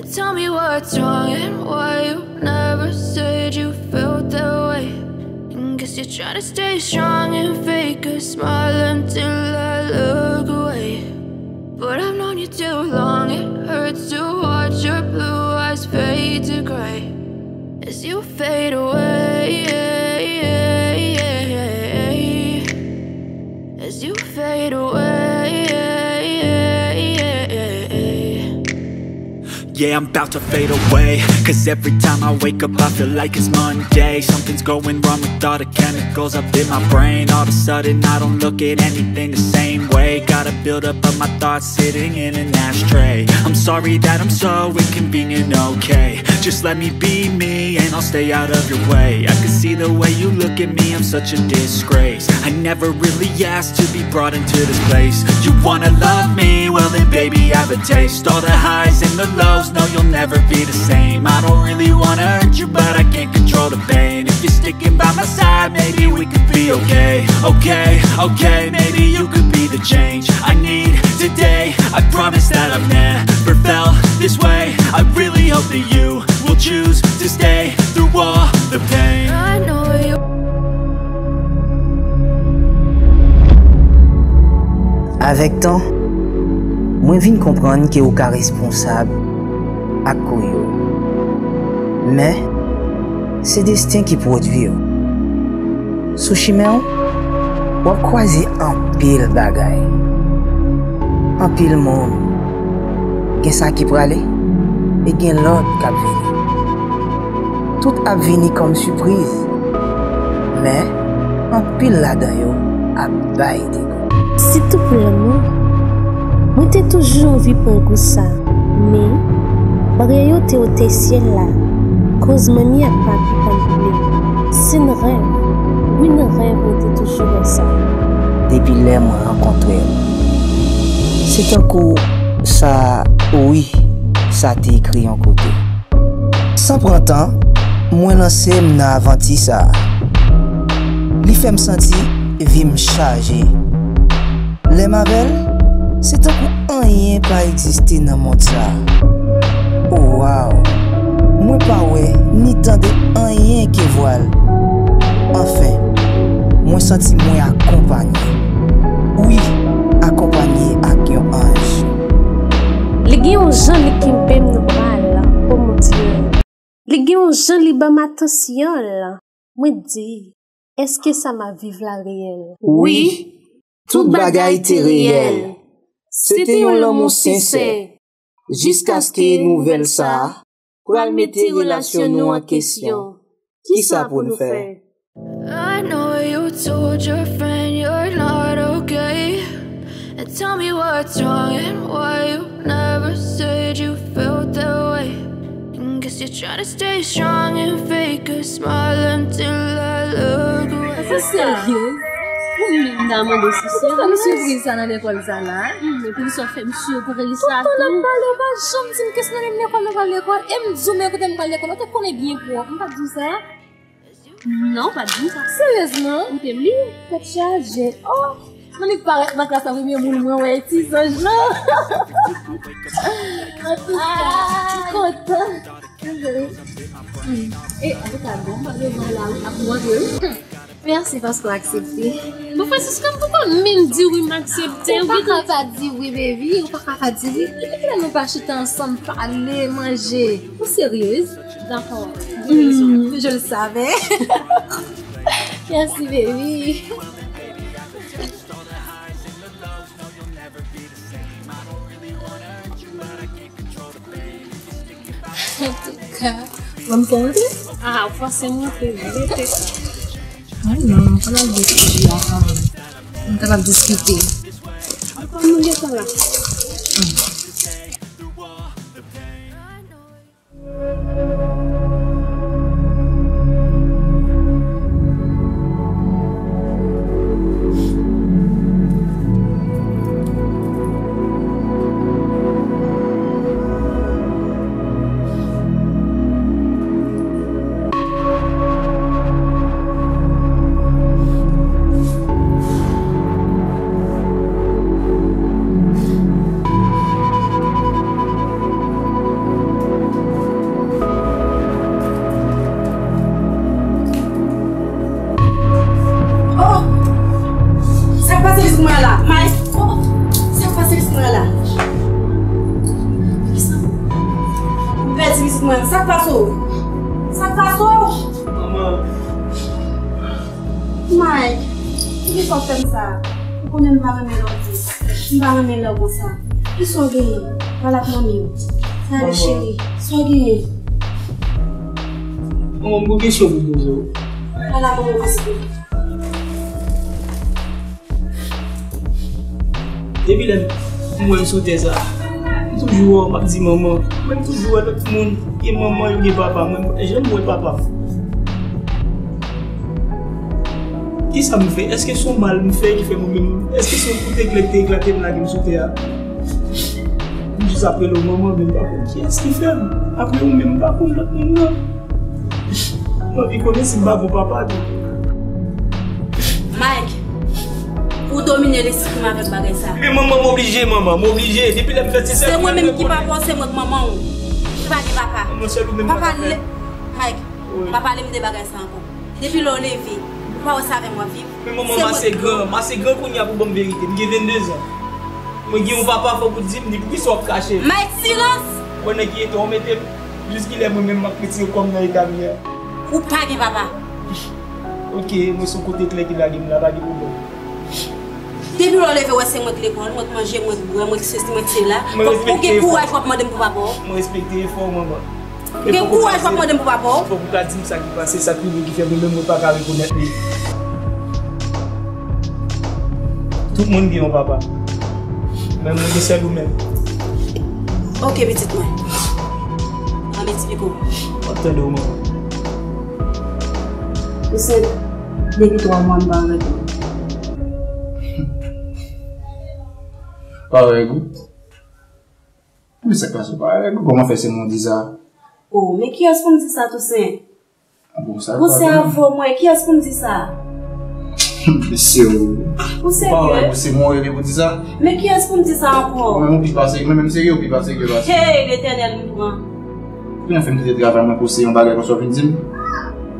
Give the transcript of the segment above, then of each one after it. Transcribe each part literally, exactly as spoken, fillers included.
Tell me what's wrong and why you never said you felt that way. And guess you're trying to stay strong and fake a smile until I look away. But I've known you too long, it hurts to watch your blue eyes fade to gray as you fade away. As you fade away. Yeah, I'm about to fade away. Cause every time I wake up, I feel like it's Monday. Something's going wrong with all the chemicals up in my brain. All of a sudden, I don't look at anything the same way. Got a buildup of my thoughts sitting in an ashtray. I'm sorry that I'm so inconvenient, okay? Just let me be me and I'll stay out of your way. I can see the way you look at me, I'm such a disgrace. I never really asked to be brought into this place. You wanna love me? Well then, baby, have a taste. All the highs and the lows, no, you'll never be the same. I don't really wanna hurt you, but I can't control the pain. If you're sticking by my side, maybe we could be okay. Okay, okay, maybe you could be the change I need today. I promise that I've never felt this way. I really hope that you will choose to stay through all the pain. I know you. Avèk tan, mwen vin konprann ke ou ka responsab ak kouri w. Men, se desten ki pwodui w. Sou chimen w, w ap kwaze anpil bagay, anpil moun. Gen sa ki prale, e gen lòt k ap vini. Tout ap vini kòm sipriz, men anpil ladan yo ap bay dega. Sitou pou lanmou. Mwen te toujou anvi pran gou sa, men bagay yo te otè syèl la, koz manmi ak papi pa m vle. Se nan rèv, wi, nan rèv mwen te toujou wè sa. Depi lè mwen rankontre w, se tankou sa, wi, sa te ekri yon kote. San pran tan, mwen lanse m nan avanti sa a. Li fè m santi vi m chaje. Lè m avè l, se tankou anyen pa egziste nan mond sa a. O, waw! Mwen pa wè ni tande anyen ke vwa l. Anfen, mwen santi mwen akonpanye. Wi, akonpanye ak yon anj. Li gen yon jan li kenbe m nan bra l, o Bondye. Li gen yon jan li ban m atansyon l. Mwen di, èske sa m ap viv la reyèl? Wi, tout bagay te reyèl. Se te yon lanmou sensè. Jiskaske nouvèl sa a pral mete relasyon nou an kesyon. Kisa pou nou fè? I know you told your friend you're not okay. And tell me what's wrong and why you never said you felt that way. And guess you're trying to stay strong and fake a smile until I look away. Sa serye? Ou menm ta mande si se. Ou fè m sipriz sa nan lekòl sa la? Hmm, epi sa fè m sipriz sa tou. Poutan n ap pale, ou pa janm di m ke se nan menm lekòl nou pral lekòl. E m di w, men kote m pral lekòl, ou te konnen byen pwòp. M pa t di w sa? Non, ou pa t di m sa. Seryezman? M te bliye. Tèt chaje. Oh! Mwen li parèt nan klas la, premye moun mwen wè, e ti zanj lan. Antouka, m kontan. E, antouka, bon, m pral revan la, wi, ap mande, wi. Mèsi paske w aksepte. Bon, Francisca, m poko menm di wi, m aksepte. Ou pa ka pa di wi, baby. Ou pa ka pa di wi. Depi kilè nou pa chita ansanm, pale, manje? Ou seryez? Dakò. Hmm, je le savais. Merci, baby. Antouka, ban m fè w montre? Ah, ou fòse m montre, rete. Ah non, m pa nan gwo sijè a, m kapab diskite. Ou pa nan gwo tan la. Mwen, sa k pase w? Sa k pase w? Manman. Mike, poukisa w fè m sa? Ou konnen m pa renmen lè w di. M pa renmen lè w konsa. Kisa w genyen? Pale ak manmi w. Pale, cheri. Sa w genyen? Manman, m gon kesyon pou m poze w. Pale ak manman w, silvouplè. Depi lè m wè l sou tè sa, m toujou wè w, m ap di manman. Mwen, m toujou wè lòt moun gen manman, yo gen papa. Mwen, m pa janm wè papa m. Kisa m fè? Èske se yon mal m fè ki fè mwen menm? Èske se yon kout eklè ki te eklate m lage m sou tè a? M jis ap rele w manman, men m pa konn kiyès ki fè m. Apre ou menm, m pa konn lòt moun nan. M anvi konnen si m pa gon papa tou. Mike, ou domine lespri m avèk bagay sa. Men manman, m oblije, manman, m oblije. Depi lè m fèt, se sèl mwen menm ki papa w, se mwen k manman w. Ou pa gen papa. Manman, sèl ou menm papa. Mike, pa pale m de bagay sa ankò. Depi lè w leve, ou pa wè se avè m w ap viv. Men manman, m ase gran, m ase gran kounye a pou ban m verite. M gen venndezan. Mwen gen yon papa, fòk ou di m li. Poukisa w ap kache l? Mike, silans! Ou wè nan ki eta w mete m? Jiskilè mwen menm m ap retire kò m nan eta m ye a? Ou pa gen papa. Ok, mwen se yon kout eklè ki lage m la, pa gen pwoblèm. Depi lè w leve, w wè se mwen k lekòl, mwen k manje, mwen k bwè, mwen k sesi, mwen k sela. Fòk ou gen kouraj w ap mande m pou papa w. Mwen respekte efò w, manman. Gen kouraj w ap mande m pou papa w. Fòk ou ka di m sa ki pase, sa k rive ki fè mwen menm mwen pa ka rekonèt li. Tout moun gen yon papa. Men mwen gen sèl ou menm. Ok, pitit mwen. Ann m eksplike w. M ap tande w, manman. Ou se depi twa mwa m pa wè w. Pa wè w? Men sa k pase w pa wè w? Kòman fè se mwen w di sa? Oh, men kiyès pou m di sa, Toussaint? Bon, sa ou se avè w mwen, kiyès pou m di sa? Mesye, ou pa wè pou se mwen w rele pou di sa? Men kiyès pou m di sa ankò? Mwen, ou pi pa serye, mwen menm serye, ou pi pa serye pase. Hey, Letènèl, m pran. Kounya fè m kite travay mwen pou se yon bagay konsa w vin di m?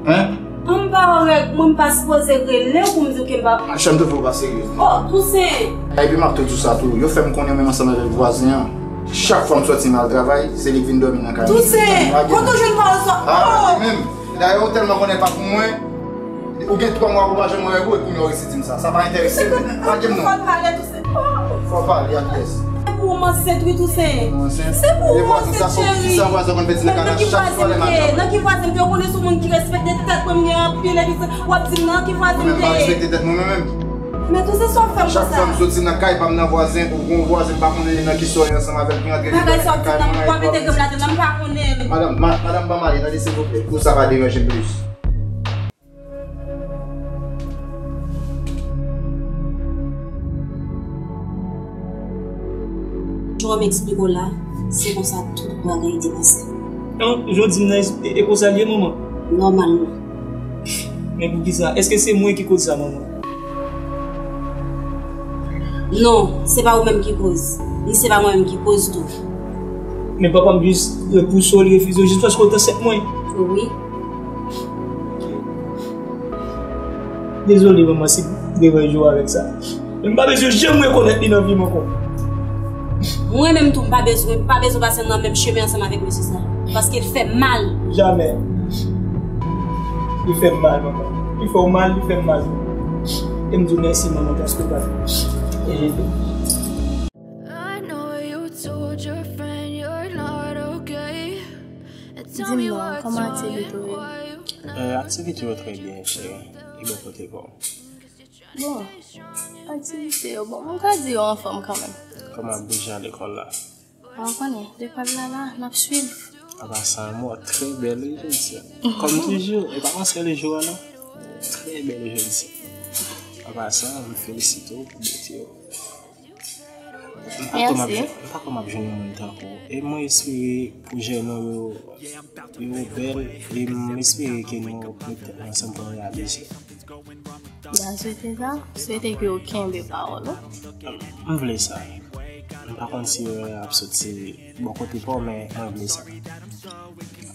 Hein? An m pa wè règ mwen, m pa sipoze rele w pou m di w ke m pa. Machann, m twouve w pa serye. Oh, Toussaint! Epi m ap tou di w sa tou, yo fè m konnen menm ansanm avèk vwazen an. Chak fwa m sòti m al travay, se li k vin dòmi nan kay mwen. Toussaint! Kote w jwenn pawòl sa? Ah, li menm. Dayè, ou tèlman konnen pa pou mwen, ou gen twa mwa pou w pa janm wè règ ou, epi kounye a w resi di m sa. Sa pa enterese m. Lage m non. Fò w pale, Toussaint. Fò w pale ak kiyès? Se pou ou m ansent, wi, Toussaint. Ou ansent? Se pou ou m ansent, cheri. Nan ki vwazen m te ye? Nan ki vwazen m te ye? Ou konnen se yon moun ki respekte tèt mwen, m gen anpil, epi w ap di m nan ki vwazen m te ye? Mwen menm pa respekte tèt mwen, mwen menm. Men Toussaint, sa w ap fè m konsa? Chak fwa m soti nan kay pa m nan vwazen, ou gon vwazen m pa konnen nan ki sa w ye ansanm avè l ki rantre nan kay mwen. Bagay sa w ap di nan, w ap entegre m ladan l, m pa konnen. Madanm, ma-, madanm, ban m ale, tande, silvouplè, pou sa pa deranje m plis. Jan w eksplike w la, se konsa tout bagay te pase. An, jan w di m nan, e, e konsa l ye, manman? Nòmalman. Men poukisa? Èske se mwen ki koz sa, manman? Non, se pa ou menm ki koz. Ni se pa mwen menm ki koz tou. Men papa m jis repouse w, li refize w jis paske w t ansent mwen. Wi. Dezole, manman, si m deranje w avèk sa. Men m pa bezwen janm rekonèt li nan vi m ankò. Mwen menm tou, m pa bezwen, m pa bezwen pase nan menm chemen ansanm avèk mesye sa. Paske l fè m mal. Jamè. Li fè m mal, manman. Li fè w mal, li fè m mal. E m di w mèsi, manman, paske w pa t ede m. I know you told your friend you're not okay. Di m non, kòman aktivite yo ye? Eh, aktivite yo trè byen, cheri. E bò kote pa w? Bon, aktivite yo, bon, m ka di yo anfòm kanmenm. Kòman ap bouje a lekòl la? Ou konnen, lekòl la la, n ap swiv. Apa sa, mò, trè bèl wi jodi a. Kòm toujou, e pa kòmsi lè jou a non. Trè bèl jodi a. Apa sa, m felisite w pou bote yo. M pa kwè m ap jwenn, m pa kwè m ap jwenn yon moun tankou w. E mwen espere pwojè nou yo, yo bèl. E m espere ke nou met tèt nou ansanm pou nou reyalize. M ta swete sa, swete ke w kenbe pawòl ou. M vle sa. M pa konn si erè a ap soti bò kote pa w, men mwen vle sa.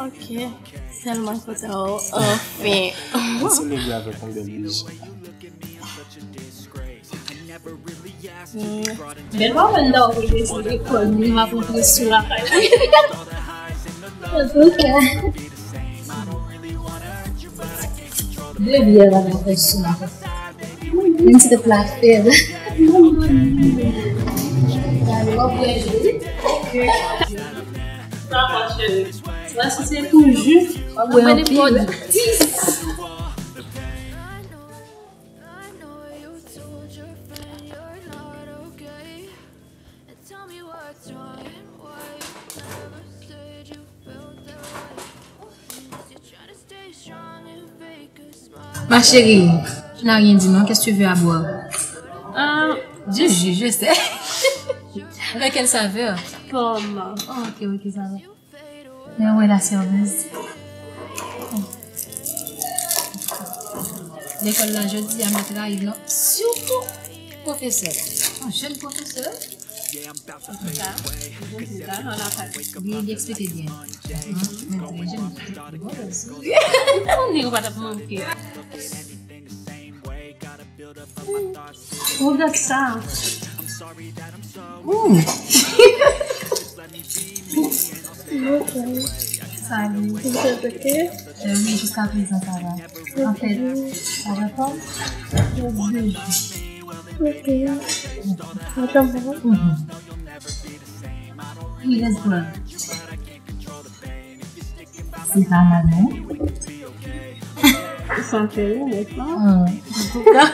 Ok, sèlman kontan w, anfen. N selebre avèk yon bèl bijou. Bèl moman nan ou rete lekòl, nou ap rantre sou lakay. Antouka, de byè la nan fè sou mwen. Menm si te plafè. Gade, w ap bwè jus. Sa va, cheri. Sa se toujou w ap bwè anpil. Dis. Ma chérie, tu n'as rien dit, non? Qu'est-ce que tu veux à boire? Euh, du jus, je sais. Avec quelle saveur? Pomme. Oh, ok, ok, ça va. Men wè la serveuse. Lekòl la jodi a met rayi blan, sitou pwofesè la. Yon jèn pwofesè. Li, li eksplike byen. Mwen trè jèn. Ou konnen ou pa t ap manke. Ou gad sa. Sa li. Vous êtes OK? Euh, oui, jusqu'à présent, ça va. En fait, ça va pas. OK. Attends, bon. Mhm. Il reste quoi? Se pa mal, non? Santé, n'est-ce pas? An tou ka.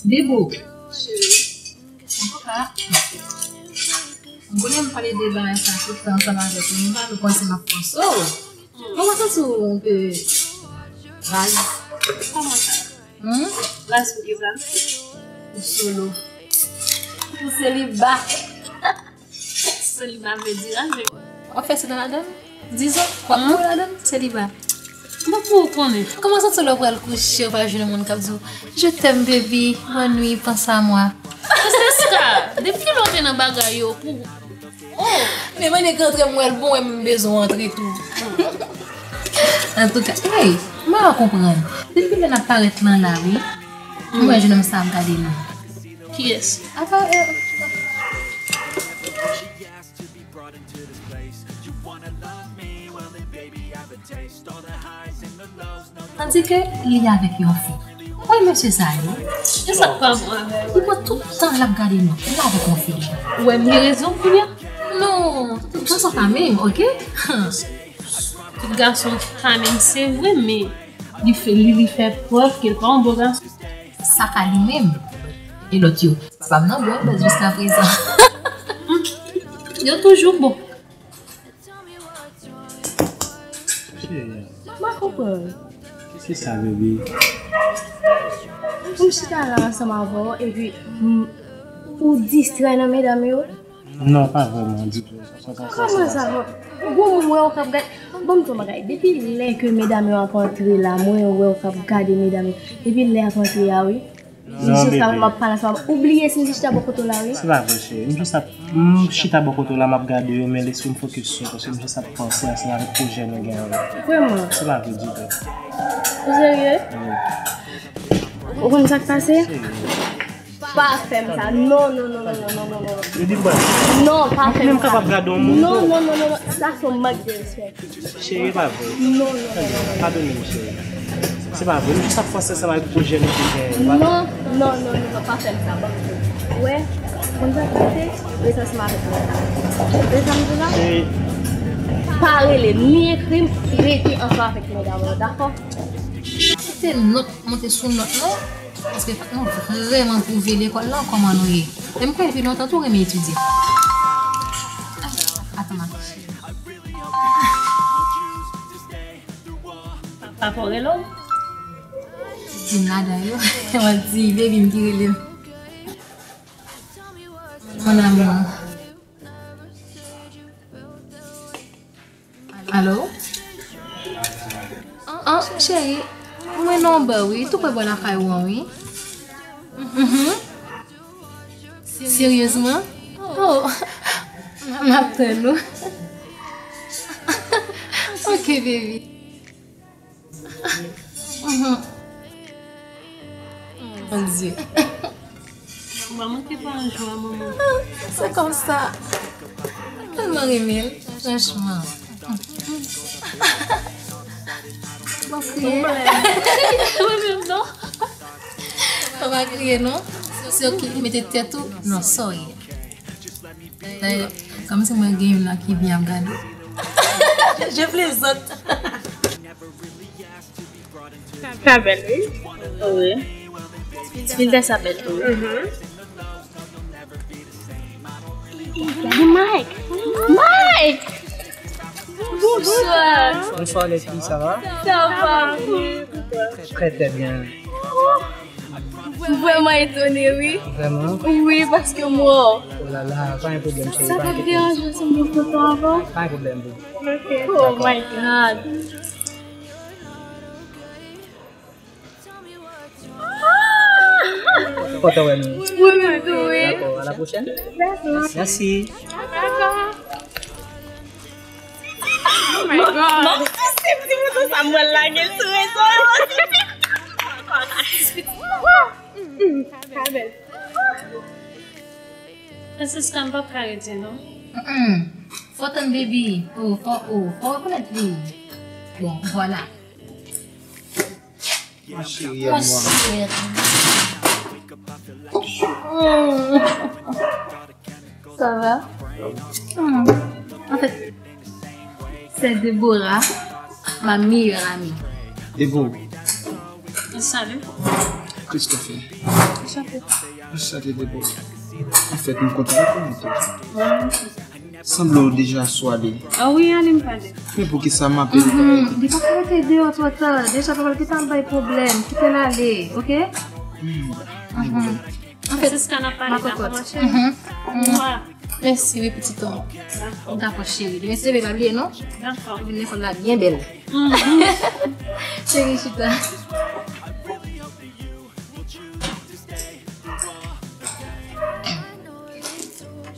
Debo. Antouka, m konnen m pale de bagay sa tout tan ansanm avèk ou, m pa nou panse m ap panse w. Kòman w santi w yon pe raz? Kòman sa? Hmm? Raz pou kisa? Ou solo. Ou seliba. Seliba vle di raje. W ap fè sèt an ladan l? Dizon, w ap mouri ladan l? Seliba. Bon, pou ou konnen. Kòman w santi w lè w pral kouche, w pral jwenn yon moun k ap di w, "Je t'aime, baby, bonne nuit, pense à moi." Francesca, depi lè w te nan bagay yo, pou, oh. Men mwen nèg rantre m wè l bon, wè m bezwen w antre tou. Antouka, hey, m pa konprann. Depi lè n ap parèt lan la, wi. M wè jennonm sa ap gade nou. Kiyès? Apa, eh, tandis ke li avèk yon fi. Wi, mesye sa yo. E sa k pa bon avè l? Li pran tout tan l ap gade nou. Li avèk yon fi. Ou wè m gen rezon kounye a? Non, tout gason pa menm, oke? Tout gason pa menm, se vre, men li fè, li, li fè prèv ke l pa yon bon gason. Sa ka li menm. E lòt yo? Papa m nan bon, bèz jiska prezan. Yo toujou bon. Cheri. M pa konprann. Kisa, bebe? M chita la ansanm avè w, epi, m, ou distrè nan medam yo? Non, pa vrèman, ditou. Kòman sa, bon? Bon, mwen wè w k ap gade. Bon, m di w yon bagay. Depi lè ke medam yo ap antre la, mwen wè w k ap gade medam yo. Depi lè y ap antre a, wi. Non, jis la, bebe. M ap pale ansanm. Ou bliye si m te chita bò kote w la, wi. Se pa vre, cheri. M jis ap, m chita bò kote w la, m ap gade yo, men lespri m fokis sou, paske m jis ap panse ansanm avèk pwojè nou gen an. Vrèman? Se pa vre ditou. Ou serye? Wi. Ou konn sa k pase? Cheri. Pa fè m sa. Non, non, non. Li di m pa. Non, pa fè m sa. Ou menm kapab gade yon moun. Non, non, non, non, non. Sa se yon mank de respè. Cheri, e pa vre. Non, non, non, non, non. Padone m, cheri. Se pa vre. Nou jis ap panse ansanm avèk pwojè nou te genyen. Non, non, non, non, non, pa fè m sa, ban m di w. Ou wè, konn sa k pase, rete ansanm avèk mwen. Ou wè sa m di w la? Cheri. Pa rele m, ni ekri m, rete ansanm avèk medam yo, dakò? Kite nòt monte sou nòt, non? Paske fòk nou vrèman pwouve lekòl lan kòman nou ye. E m kwè depi lontan tou renmen etidye. Ay, atann, atann. Papa w rele w? Di m ladan yo. Mwen di, baby m ki rele m. Mon amour. Alo? An, cheri, mwen nan yon ba wi, tou pre bò lakay ou an wi. Mhm. Seryezman? Oh. M ap tann ou. Ok, baby. Mhm. Mon Dieu. Manman ki pa an jwa, manman. Se konsa. Mwen tèlman renmen l, franchman. Mwen kriye. Mwen menm non. Fò pa kriye non. Se w ki mete tèt ou nan sa w ye. Dayè, kòmsi mwen gen youn la ki byen ap gade. Je plaisante. Sa bèl, wi. Wi. Filtè sa bèl tou. Mhm. Mike! Mike! Bonsoir. Bonsoir les filles, ça va? Ça va. Très, très bien. M vrèman etone, wi. Vrèman? Wi, paske mwen. Oh là là, pa gen pwoblèm, cheri, pa enkyete. Sa pa t deranje w si m te foto avan? Pa gen pwoblèm, boo. Ok. Oh my God. Kontan wè nou. Wi, mwen tou, wi. Dakò, à la prochaine. Dakò. Merci. Dakò. Oh my God. Mwen sou sip ti bouton sa, mwen lage l sou rezo. Francisca, m p ap ka rete, non. Mm-mm. Fò tann baby. Oh, fò, oh, fò rekonèt li. Bon, vwala. Ma chérie à moi. Ça va? Hmm. En fait, c'est Déborah, ma meilleure amie. Déborah. Salut. Christopher. Enchanté. Enchanté, Déborah. En fait, m kontan rekonèt ou. Sanble w deja sou ale. Ah wi, ale m pale. Men poukisa m ape l pa rete? Li pa ka rete deyò twò tan. Deja papa l gentan ap bay pwoblèm. Kite l ale, oke? Hmm, pa gen pwoblèm. Anfèt, Francisca, n ap pale dakò, ma cheri. Mwa. Mèsi, wi, pitit an. Dakò, cheri. Demen se leve, pa bliye, non? Dakò. Vin lekòl la byen bèl. Cheri, chita.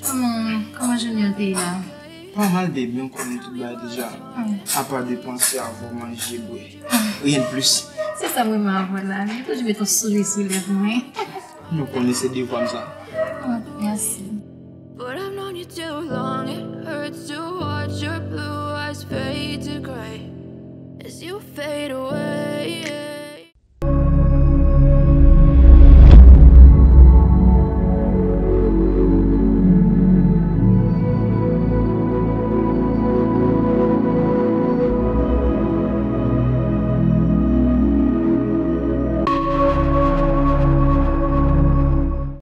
Kòman, kòman jounen an te ye la? Pa mal, baby, m konnen tout bagay deja. Hmm. Apa de panse, avè w, manje, bwè. Rien de plus. Se sa m renmen avè w la. Li toujou met yon souri sou lèv mwen. Nou konnen se devwa m sa. Hmm, mèsi. But I've known you too long, it hurts to watch your blue eyes fade to gray as you fade away.